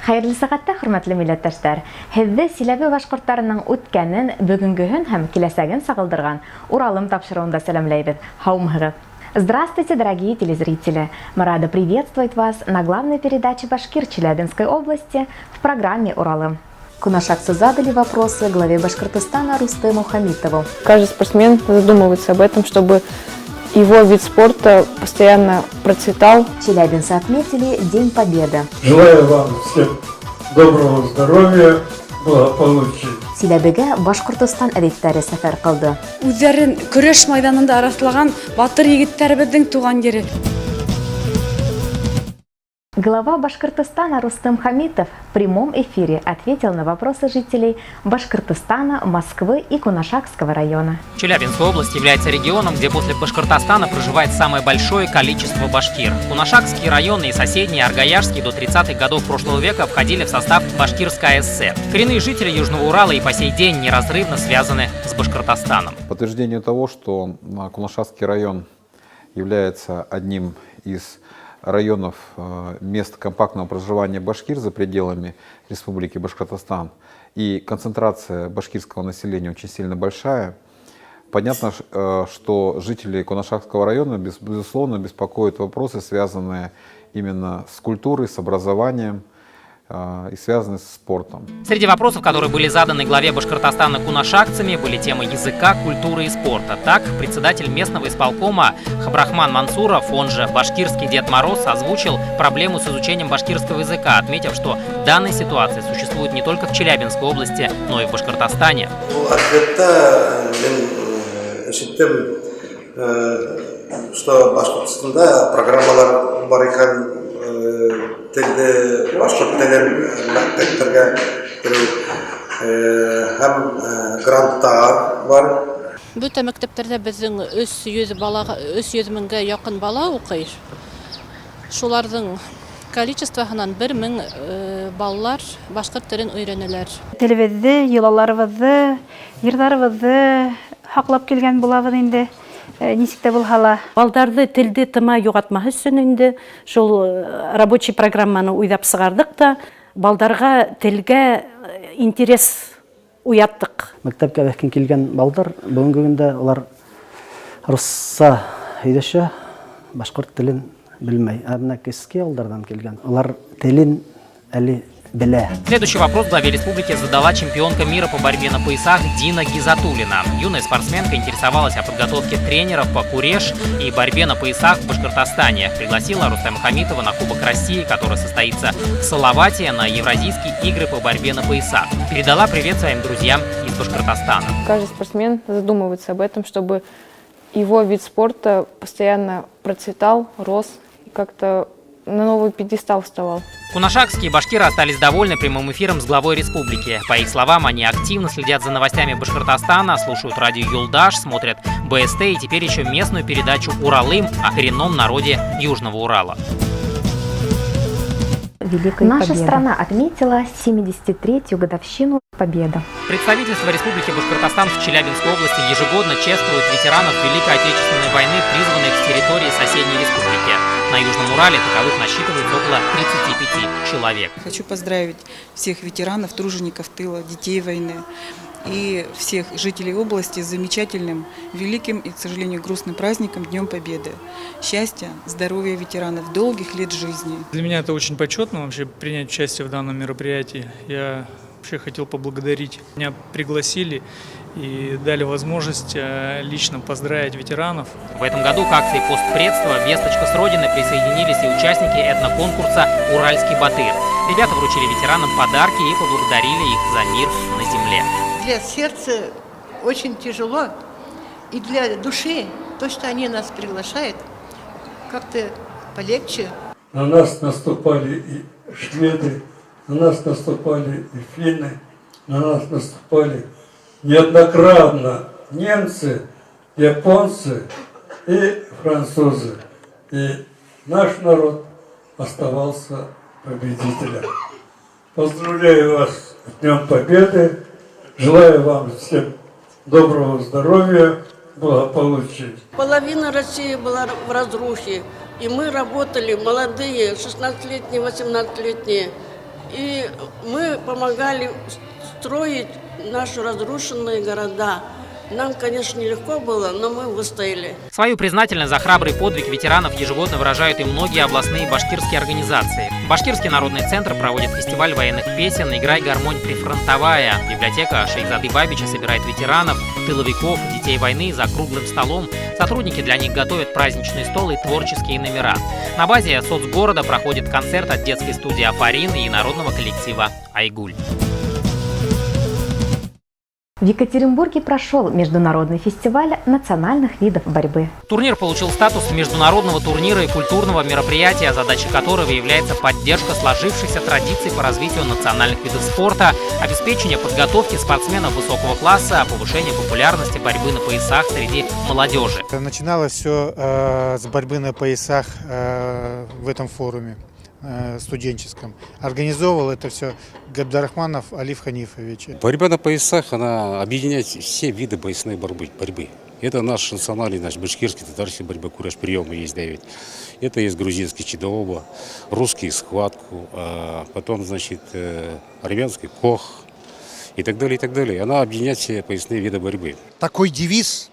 Хәйерле сәғәттә, хөрмәтле милләттәштәр! Һеҙҙе Силәбе башҡорттарының үткәнен, бөгөнгөһөн һәм киләсәген сағылдырған Уралым тапшырыуында сәләмләйбеҙ. Һаумыһығыҙ! Здравствуйте, дорогие телезрители! Мы рады приветствовать вас на главной передаче башкир Челябинской области в программе «Уралым». Кунашакцы задали вопросы главе Башкортостана Рустему Хамитову. Каждый спортсмен задумывается об этом, чтобы его вид спорта постоянно процветал. Челябинцы отметили День Победы. Желаю вам всем доброго здоровья, благополучия. Силәбегә Башҡортостан әҙиптәре сәфәр ҡылды. Үҙҙәрен көрәш майҙанында раҫлаған батыр егеттәребеҙҙең тыуған ере. Глава Башкортостана Рустем Хамитов в прямом эфире ответил на вопросы жителей Башкортостана, Москвы и Кунашакского района. Челябинская область является регионом, где после Башкортостана проживает самое большое количество башкир. Кунашакский район и соседний Аргаяшский до 30-х годов прошлого века входили в состав Башкирской АССР. Коренные жители Южного Урала и по сей день неразрывно связаны с Башкортостаном. Подтверждение того, что Кунашакский район является одним из районов мест компактного проживания башкир за пределами Республики Башкортостан, и концентрация башкирского населения очень сильно большая, понятно, что жители Кунашакского района, безусловно, беспокоят вопросы, связанные именно с культурой, с образованием и связанные с спортом. Среди вопросов, которые были заданы главе Башкортостана кунашакцами, были темы языка, культуры и спорта. Так, председатель местного исполкома Хабрахман Мансуров, он же башкирский Дед Мороз, озвучил проблему с изучением башкирского языка, отметив, что данная ситуация существует не только в Челябинской области, но и в Башкортостане. Был ответта мин ишеттем, что Башҡортостанда программалар бар икән, телде, башҡорт телен мәктәптәргә биреү һәм гранттар бар. Бөтә мәктәптәрҙә беҙҙең 300 балаға, 300 меңгә яҡын бала уҡый. Шуларҙың количествоһынан 1000 балалар башҡорт телен өйрәнәләр. Телебеҙҙе, йолаларыбыҙҙы, йырҙарыбыҙҙы һаҡлап килгән булабыҙ инде, нисек тә булһа ла. Балдарҙы телде тыма юғалтмаһ өсөн инде шул рабочий программаны уйлап сығарҙыҡ та балдарға телгә интерес уяттыҡ. Мәктәпкә бәхкин килгән балдар бөгөнгө көндә улар русса һөйләшә, башҡорт телен белмәй. Ә бына кеске ауылдарҙан килгән, улар телен әле белә. Следующий вопрос главе республики задала чемпионка мира по борьбе на поясах Дина Гизатуллина. Юная спортсменка интересовалась о подготовке тренеров по куреш и борьбе на поясах в Башкортостане. Пригласила Рустема Хамитова на Кубок России, который состоится в Салавате, на Евразийские игры по борьбе на поясах. Передала привет своим друзьям из Башкортостана. Каждый спортсмен задумывается об этом, чтобы его вид спорта постоянно процветал, рос и как-то на новый пьедестал вставал. Кунашакские башкиры остались довольны прямым эфиром с главой республики. По их словам, они активно следят за новостями Башкортостана, слушают радио «Юлдаш», смотрят БСТ и теперь еще местную передачу «Уралым» о коренном народе Южного Урала. Великой Наша Победы. Страна отметила 73-ю годовщину Победы. Представительство Республики Башкортостан в Челябинской области ежегодно чествует ветеранов Великой Отечественной войны, призванных с территории соседней республики. На Южном Урале таковых насчитывается около 35 человек. Хочу поздравить всех ветеранов, тружеников тыла, детей войны и всех жителей области с замечательным, великим и, к сожалению, грустным праздником Днем Победы. Счастья, здоровья ветеранов, долгих лет жизни. Для меня это очень почетно вообще принять участие в данном мероприятии. Я вообще хотел поблагодарить. Меня пригласили и дали возможность лично поздравить ветеранов. В этом году к акции постпредства «Весточка с Родины» присоединились и участники этноконкурса «Уральский батыр». Ребята вручили ветеранам подарки и поблагодарили их за мир на земле. Для сердца очень тяжело, и для души то, что они нас приглашают, как-то полегче. На нас наступали и шведы, на нас наступали и финны, на нас наступали неоднократно немцы, японцы и французы. И наш народ оставался победителем. Поздравляю вас с Днем Победы. Желаю вам всем доброго здоровья, благополучия. Половина России была в разрухе. И мы работали, молодые, 16-летние, 18-летние. И мы помогали строить наши разрушенные города. Нам, конечно, нелегко было, но мы выстояли. Свою признательность за храбрый подвиг ветеранов ежегодно выражают и многие областные башкирские организации. Башкирский народный центр проводит фестиваль военных песен «Играй гармонь прифронтовая». Библиотека Шейхзады Бабича собирает ветеранов, тыловиков, детей войны за круглым столом. Сотрудники для них готовят праздничный стол и творческие номера. На базе соцгорода проходит концерт от детской студии «Афарин» и народного коллектива «Айгуль». В Екатеринбурге прошел международный фестиваль национальных видов борьбы. Турнир получил статус международного турнира и культурного мероприятия, задача которого является поддержка сложившихся традиций по развитию национальных видов спорта, обеспечение подготовки спортсменов высокого класса, повышение популярности борьбы на поясах среди молодежи. Начиналось все с борьбы на поясах в этом форуме студенческом. Организовывал это все Габдрахманов Алиф Ханифович. Борьба на поясах, она объединяет все виды поясной борьбы. Это наш национальный, наш башкирский, татарский борьба, кураж, приемы есть, да, ведь. Это есть грузинский чедооба, русский схватку, а потом, значит, армянский кох и так далее, и так далее. Она объединяет все поясные виды борьбы. Такой девиз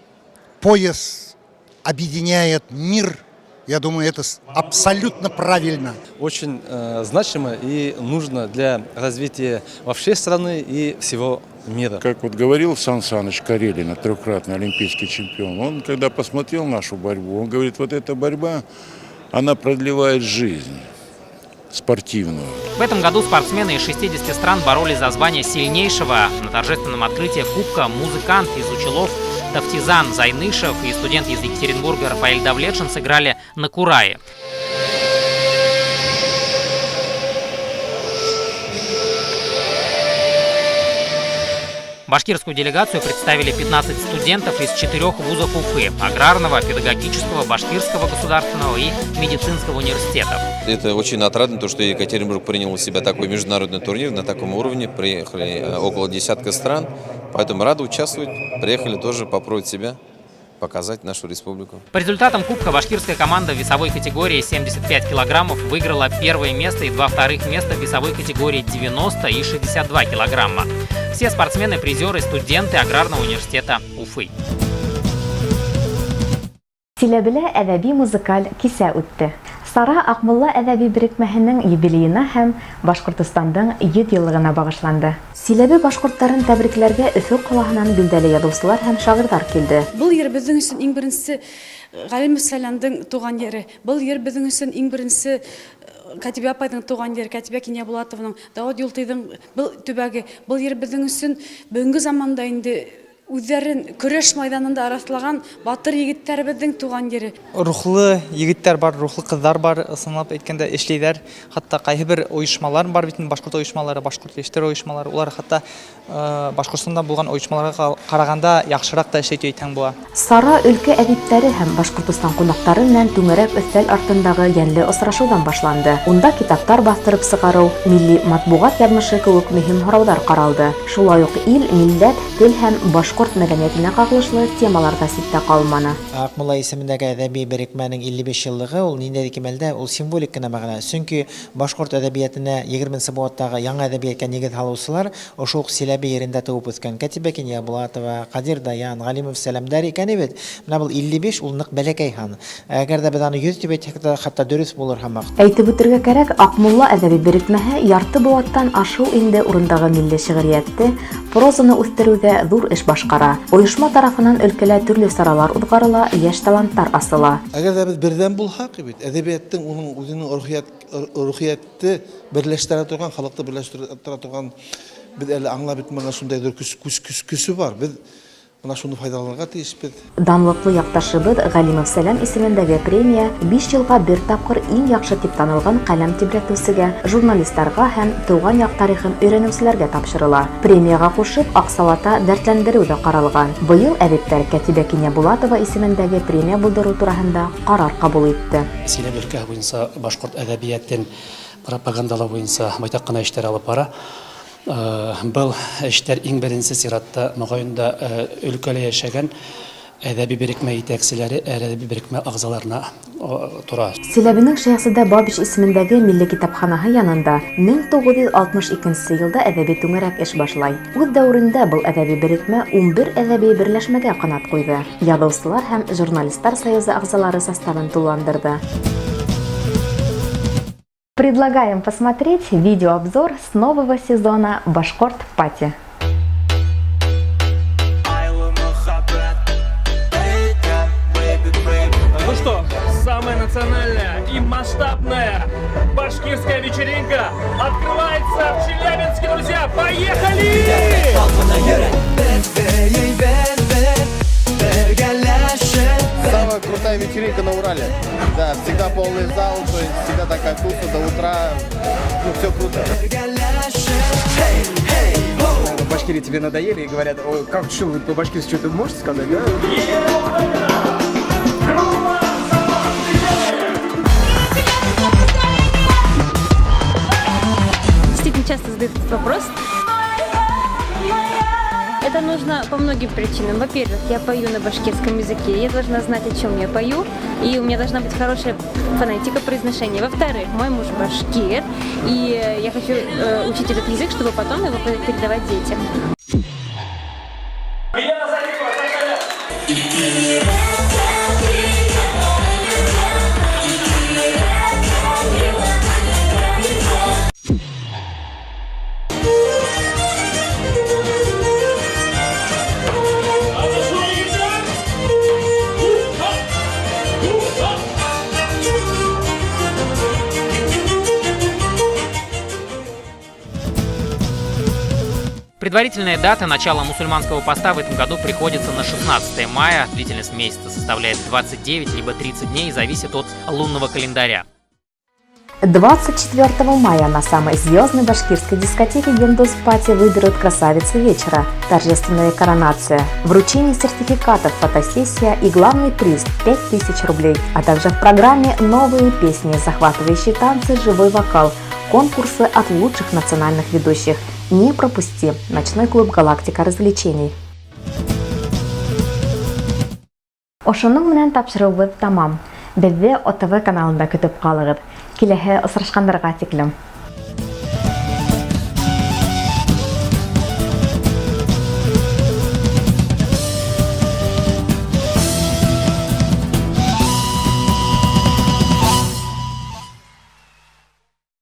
«Пояс объединяет мир». Я думаю, это абсолютно правильно. Очень значимо и нужно для развития вообще страны и всего мира. Как вот говорил Сан Саныч Карелин, трехкратный олимпийский чемпион, он когда посмотрел нашу борьбу, он говорит, вот эта борьба, она продлевает жизнь спортивную. В этом году спортсмены из 60 стран боролись за звание сильнейшего. На торжественном открытии Кубка музыкант из Учелов Тавтизан Зайнышев и студент из Екатеринбурга Рафаэль Давлетшин сыграли на курае. Башкирскую делегацию представили 15 студентов из 4 вузов Уфы – аграрного, педагогического, башкирского государственного и медицинского университетов. Это очень отрадно, то, что Екатеринбург принял у себя такой международный турнир на таком уровне. Приехали около десятка стран, поэтому рады участвовать. Приехали тоже попробовать себя, показать нашу республику. По результатам Кубка башкирская команда в весовой категории 75 килограммов выиграла первое место и 2 вторых места в весовой категории 90 и 62 килограмма. Все спортсмены-призеры – студенты Аграрного университета Уфы. Силәбелә әҙәби музыкаль кисә үтте. Сара Аҡмулла әҙәби берекмәһенең юбилейына һәм Башҡортостандың 100 йыллығына бағышланды. Силәбе башҡорттарын тәбрикләргә Өфө ҡалаһынан билдәле яҙыусылар һәм шағирҙар килде. Был ер беҙҙең өсөн иң беренсе Ғалим Сәләндең тыуған ере. Был ер беҙҙең өсөн иң беренсе Кәтибә апайҙың тыуған ере, Кәтибә Кинйәбулатованың, Дауыт Юлтыйҙың был төбәге. Был ер беҙҙең өсөн бөгөнгө заманда инде үҙҙәрен көрәш майҙанында раҫлаған батыр егеттәребеҙҙең тыуған ере. Рухлы егеттәр бар, рухлы ҡыҙҙар бар, ысынлап әйткәндә эшләйҙәр. Хатта ҡайһы бер ойошмалар бар бит, башҡорт ойошмалары, башҡорт йәштәр ойошмалары, улар хатта Башҡортостанда булған ойошмаларға ҡарағанда яҡшыраҡ та эшләй тип әйтһәң була. Сара өлкә әҙиптәре һәм Башҡортостан ҡунаҡтары менән түңәрәк өҫтәл артындағы йәнле осрашыуҙан башланды. Унда китаптар баҫтырып сығарыу, милли матбуғат яҙмышы кеүек мөһим һорауҙар ҡаралды. Шулай уҡ ил, милләт, тел һәм башҡорт мәҙәниәтенә ҡағылышлы темалар ҙа ситтә ҡалманы. Аҡмулла исемендәге әҙәби берекмәнең 55 йыллығы ул ниндәй кимәлдә, ул символик кенә мәғәнә. Сөнки башҡорт әҙәбиәтенә 20 быуаттағы яңы әҙәбиәткә нигеҙ һалыусылар ошо уҡ Силәбе ерендә тыуып үҫкән Кәтибә Кинйәбулатова, Ҡадир Даян, Ғалимов Сәләмдәр икән бит. Менә был 55 ул ныҡ бәләкәй һан. Әгәр ҙә беҙ аны 100 тип әйтһәк тә, хатта дөрөҫ булыр һымаҡ. Әйтеп үтергә кәрәк, Аҡмулла әҙәби берекмәһе ярты быуаттан ашыу инде урындағы милли шиғриәтте, прозаны үҫтереүҙә ҙур эш башҡара. Ойошма тарафынан өлкәлә төрлө саралар уҙғарыла, йәш таланттар асыла. Әгәр ҙә беҙ берҙәм булһаҡ бит, әҙәбиәттең уның үҙенең рухиәтте берләштерә торған, халыҡты берләштерә торған, беҙ әле аңлап бөтмәгән шундай ҙур көсө бар. Беҙ бына шуны файҙаланырға тейешбеҙ. Данлыҡлы яҡташыбыҙ Ғалимов Сәләм исемендәге премия 5 йылға бер тапҡыр иң яҡшы тип танылған ҡәләм тибрәтеүсегә, журналистарға һәм тыуған яҡ тарихын өйрәнеүселәргә тапшырыла. Премияға ҡушып аҡсалата дәртләндереү ҙә ҡаралған. Быйыл әҙиптәр Кәтибә Кинйәбулатова исемендәге премия булдырыу тураһында ҡарар ҡабул итте. Силәбе өлкәһе буйынса башҡорт әҙәбиәтен пропагандалау буйынса байтаҡ ҡына эштәр алып бара. Был эштәр иң беренсе сиратта моғайында өлкәлә йәшәгән Әҙәби берекмә итәкселәре, әҙәби берекмә ағзаларына тора. Силәбенең Шәйхзада Бабич исемендәге Милли китапханаһы янында 1962 йылда әҙәби түңәрәк эш башлай. Үҙ дәүерендә был әҙәби берекмә 11 әҙәби берләшмәгә ҡанат ҡуйҙы. Яҙыусылар һәм журналисттар союзы ағзалары составын тулыландырҙы. Предлагаем посмотреть видеообзор с нового сезона «Башкорт Пати». Ну что, самая национальная и масштабная башкирская вечеринка открывается в Челябинске, друзья! Поехали! Самая крутая вечеринка на Урале. Да, всегда полный зал, то есть всегда такая туса до утра. Ну, все круто. В Башкирии тебе надоели и говорят, ой, как, что, вы по-башкирски что-то можете сказать, да? Действительно часто задают этот вопрос. Это нужно по многим причинам. Во-первых, я пою на башкирском языке, я должна знать, о чем я пою, и у меня должна быть хорошая фонетика произношения. Во-вторых, мой муж башкир, и я хочу учить этот язык, чтобы потом его передавать детям. Предварительная дата начала мусульманского поста в этом году приходится на 16 мая. Длительность месяца составляет 29 либо 30 дней и зависит от лунного календаря. 24 мая на самой звездной башкирской дискотеке «Гендос Пати» выберут красавицы вечера, торжественная коронация, вручение сертификатов, фотосессия и главный приз – 5000 рублей. А также в программе новые песни, захватывающие танцы, живой вокал, конкурсы от лучших национальных ведущих. Не пропусти! Ночной клуб «Галактика развлечений». Ошоноң менән тапшырыуыбыҙ тамам. Беҙҙе ОТВ каналында көтөп ҡалығыҙ. Киләһе осрашҡандарға тиклем.